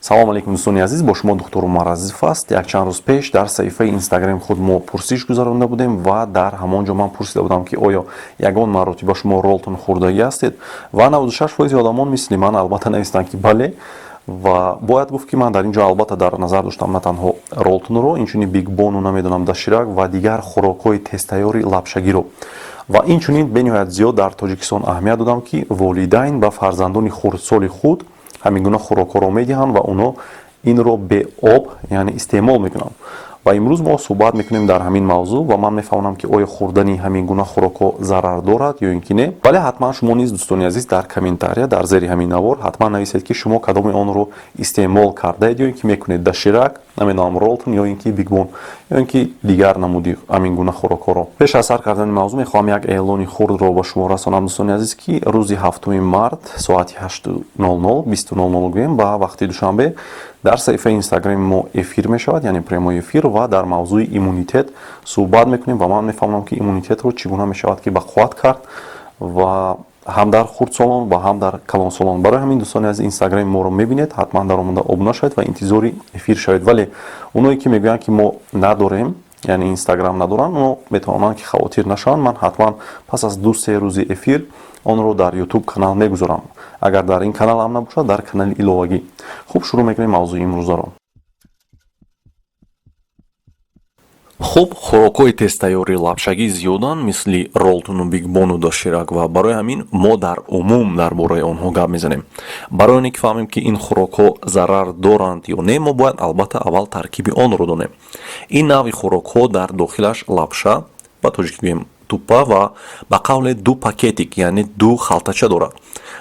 Салом алейкум, дӯстони азиз, бо шумо доктор Умар Азизов аст. Якчанд рӯз пеш дар саҳифаи Инстаграми худ мо пурсиш гузаронда будем ва дар ҳамон ҷо ман пурсида будам, ки оё ягон маротиба шумо Ролтон хӯрдагӣ ҳастед, ва 96% одамон мисли ман албатта навистанд, ки бале. Ва бояд гуфт, ки ман дар ин ҷо албатта дар назар доштам на танҳо Ролтонро, инчунин Бигбону, намедонам, Доширак ва дигар хӯрокҳои тезтайёри лапшагиро. Ва инчунин бениҳоят зиёд дар Тоҷикистон аҳамият додам, ки волидайн ба фарзандони хурдсоли худ ҳамин гуна хӯрокҳоро медиҳанд ва онҳо инро беоб, яъне, истеъмол мекунанд. Ва имрӯз мо суҳбат мекунем дар ҳамин мавзӯъ ва ман мефаҳмонам, ки оё хӯрдани ҳамин гуна хӯрокҳо зарар дорад ё ин ки не. Вале ҳатман шумо низ, дӯстони азиз, дар комментария дар зери ҳамин навор ҳатман нависед, ки шумо кадоми онро истеъмол кардаед ё ин ки мекунед: Доширак, намедонам, Ролтон ё ин ки Бигбон, ё ин ки дигар намуди ҳамин гуна хӯрокҳоро. Пеш аз сар кардани мавзӯъ мехоҳам як эълони хурдро ба шумо расонам, дӯстони азиз, ки рӯзи 7 март соати 8:00, 20:00 гӯем, ба вақти Душанбе дар саҳифаи Инстаграми мо эфир мешавад, яъне прямой эфир, ва дар мавзӯи иммунитет суҳбат мекунем ва ман мефаҳмам, ки иммунитетро чӣ гуна мешавад, ки ба қувват кард, ва ҳам дар хурдсолон ва ҳам дар калонсолон. Барои ҳамин, дӯстони азиз, Инстаграми моро мебинед, ҳатман дар омода обуна шавед ва интизори эфир шавед. Вале оное ки мегӯянд, ки мо надорем, яъне Инстаграм надоранд, оно метавонанд, ки хавотир нашаванд. Ман ҳатман пас аз 2-3 рӯзи эфир онро дар Ютуб канал мегузорам. Агар дар ин канал ҳам набошад, дар канали иловагӣ. Хуб, шурӯъ мекунем мавзӯи имрӯзаро. Хуб, хӯрокҳои тезтайёри лапшагӣ зиёданд, мисли Ролтону, Бигбону, Доширак, ва барои ҳамин мо дар умум дар бораи онҳо гап мезанем. Барои оне ки фаҳмем, ки ин хӯрокҳо зарар доранд ё не, мо бояд албатта аввал таркиби онро донем. Ин навъи хӯрокҳо дар дохилаш лапша, ба тоҷикӣ гӯем туппа, ва ба қавле ду пакетик, яъне ду халтача дорад.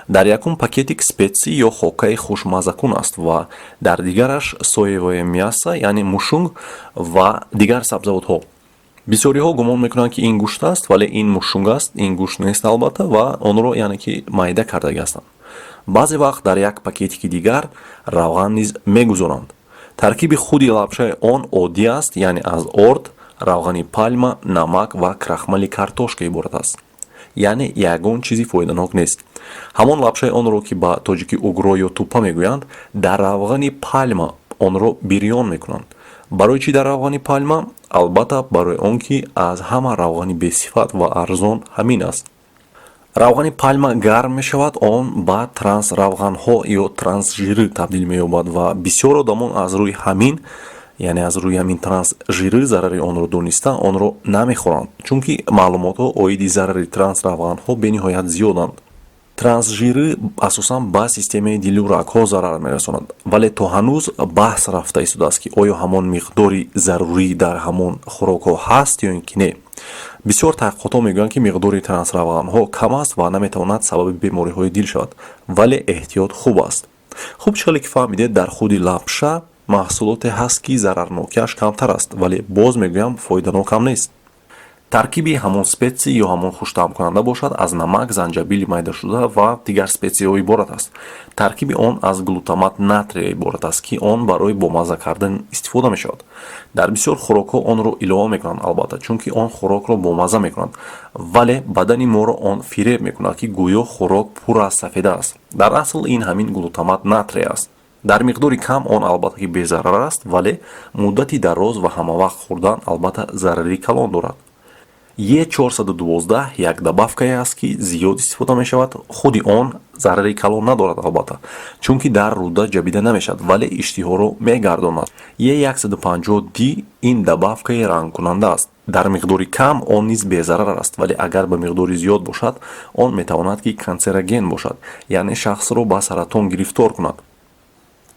Дар якум пакетик специи ё хокаи хушмаззакун аст ва дар дигараш соевое мясо, яъне мушунг ва дигар сабзавотҳо. Бисёриҳо гумон мекунанд, ки ин гӯшт аст, вале ин мушунг аст, ин гӯшт нест албатта, ва онро, яъне ки, майда кардагӣ ҳастанд. Баъзе вақт дар як пакетики дигар равған низ мегузоранд. Таркиби худи лапшаи он оддӣ аст, яъне аз орд, равғани пальма, намак ва крахмали картошка иборат аст, яъне ягон чизи фоиданок нест. Ҳамон лапшаи онро, ки ба тоҷикӣ угро ё туппа мегӯянд, дар равғани пальма онро бирён мекунанд. Барои чӣ дар равғани пальма? Албатта, барои он ки аз ҳама равғани бесифат ва арзон ҳамин аст. Равғани пальма гарм мешавад, он ба трансравғанҳо ё трансжиры табдил меёбад ва бисёр одамон аз рӯи ҳамин, яъне аз рӯи ҳамин трансжиры зарари онро дониста, онро намехӯранд, чунки маълумотҳо оиди зарари трансравғанҳо бениҳоят зиёданд. Трансжиры асосан ба системаи дилу рагҳо зарар мерасонад, вале то ҳанӯз баҳс рафта истодааст, ки оё ҳамон миқдори зарурӣ дар ҳамон хӯрокҳо ҳаст ё ин ки не. Бисёр таҳқиқотҳо мегӯянд, ки миқдори трансравғанҳо кам аст ва наметавонад сабаби бемориҳои дил шавад, вале эҳтиёт хуб аст. Хуб, чӣ хеле ки фаҳмидед, дар худи лапша маҳсулоте ҳаст, ки зарарнокиаш камтар аст, вале боз мегӯям, фоиданок ҳам нест. Таркиби ҳамон специи ё ҳамон хуштаъмкунанда бошад, аз намак, занҷабили майдашуда ва дигар специҳо иборат аст. Таркиби он аз глутамат натрия иборат аст, ки он барои бомазза кардан истифода мешавад. Дар бисёр хӯрокҳо онро илова мекунанд, албатта, чунки он хӯрокро бомазза мекунад, вале бадани моро он фиреб мекунад, ки гӯё хӯрок пур аз сафеда аст. Дар асл ин ҳамин глутамат натрия аст. Дар миқдори кам он албатта ки безарар аст, вале муддати дароз ва ҳамавақт хӯрдан албатта зарари калон дорад. Е412 як добавкае аст, ки зиёд истифода мешавад. Худи он зарари калон надорад албатта, чунки дар рӯда ҷабида намешавад, вале иштиҳоро мегардонад. Е150 д ин добавкаи рангкунанда аст. Дар миқдори кам он низ безарар аст, вале агар ба миқдори зиёд бошад, он метавонад, ки канцероген бошад, яъне шахсро ба саратон гирифтор кунад.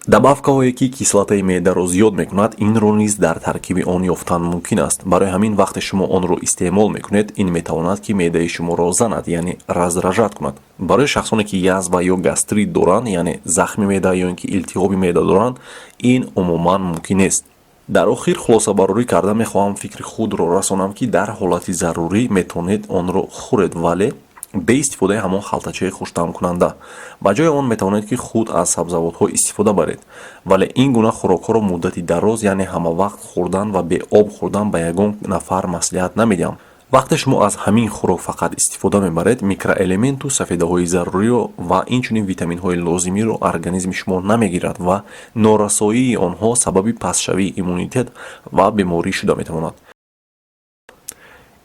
Добавкаҳое, ки кислотаи меъдаро зиёд мекунад, инро низ дар таркиби он ёфтан мумкин аст. Барои ҳамин вақте шумо онро истеъмол мекунед, ин метавонад, ки меъдаи шуморо занад, яъне раздражать кунад. Барои шахсоне, ки язва ё гастрит доранд, яъне захми меъда ё ин ки илтиҳоби меъда доранд, ин умуман мумкин нест. Дар охир хулосабарорӣ карда мехоҳам фикри худро расонам, ки дар ҳолати зарурӣ метавонед онро хӯред, вале бе истифодаи ҳамон халтачаи хуштаъмкунанда. Ба ҷои он метавонед, ки худ аз сабзавотҳо истифода баред. Вале ин гуна хӯрокҳоро муддати дароз, яъне ҳамавақт хӯрдан ва беоб хӯрдан ба ягон нафар маслиҳат намедиҳам. Вақте шумо аз ҳамин хӯрок фақат истифода мебаред, микроэлементу сафедаҳои заруриро ва инчунин витаминҳои лозимиро организми шумо намегирад ва норасоии онҳо сабаби пастшавии иммунитет ва беморӣ шуда метавонад.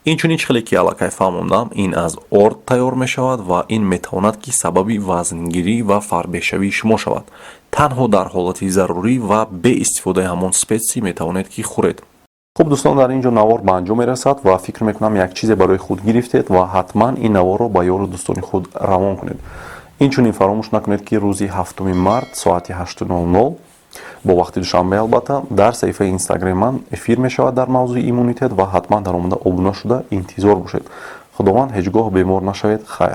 Инчунин, чӣ хеле ки аллакай фаҳмондам, ин аз орд тайёр мешавад ва ин метавонад, ки сабаби вазнгирӣ ва фарбешавии шумо шавад. Танҳо дар ҳолати зарурӣ ва бе истифодаи ҳамон специи метавонед, ки хӯред. Хуб, дӯстон, дар ин ҷо навор ба анҷом мерасад ва фикр мекунам, як чизе барои худ гирифтед ва ҳатман ин наворро ба ёру дӯстони худ равон кунед. Инчунин фаромӯш накунед, ки рӯзи 7 март соати 8:00 бо вақти Душанбе, албатта, дар саҳифаи Инстаграми ман эфир мешавад дар мавзӯи иммунитет ва ҳатман дар омада обуна шуда интизор бошед. Худованд, ҳеҷ гоҳ бемор нашавед. Хайр.